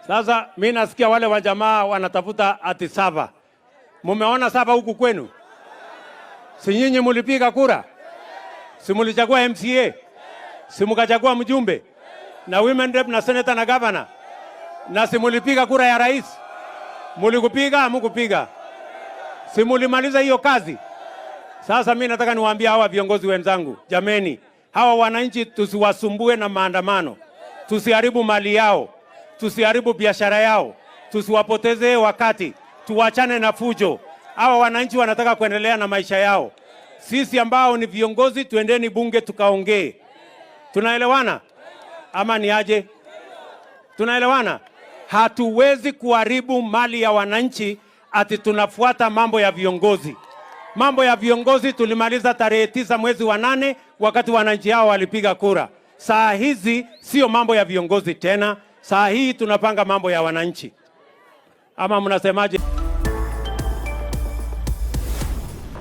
Sasa mi nasikia wale wajamaa wanatafuta ati server. Mumeona server huku kwenu? Si nyinyi mulipiga kura? Si mulichagua MCA? Si mukachagua mjumbe na women rep na senator na governor? Na si mulipiga kura ya rais? Mulikupiga hamukupiga? Si mulimaliza hiyo kazi? Sasa mi nataka niwaambie hawa viongozi wenzangu, jameni, hawa wananchi tusiwasumbue na maandamano, tusiharibu mali yao, tusiharibu biashara yao, tusiwapotezee wakati, tuwachane na fujo. Hawa wananchi wanataka kuendelea na maisha yao. Sisi ambao ni viongozi, tuendeni bunge tukaongee. Tunaelewana ama ni aje? Tunaelewana? Hatuwezi kuharibu mali ya wananchi ati tunafuata mambo ya viongozi. Mambo ya viongozi tulimaliza tarehe 9 mwezi wa 8 wakati wananchi hao walipiga kura. Saa hizi sio mambo ya viongozi tena, saa hii tunapanga mambo ya wananchi. Ama mnasemaje?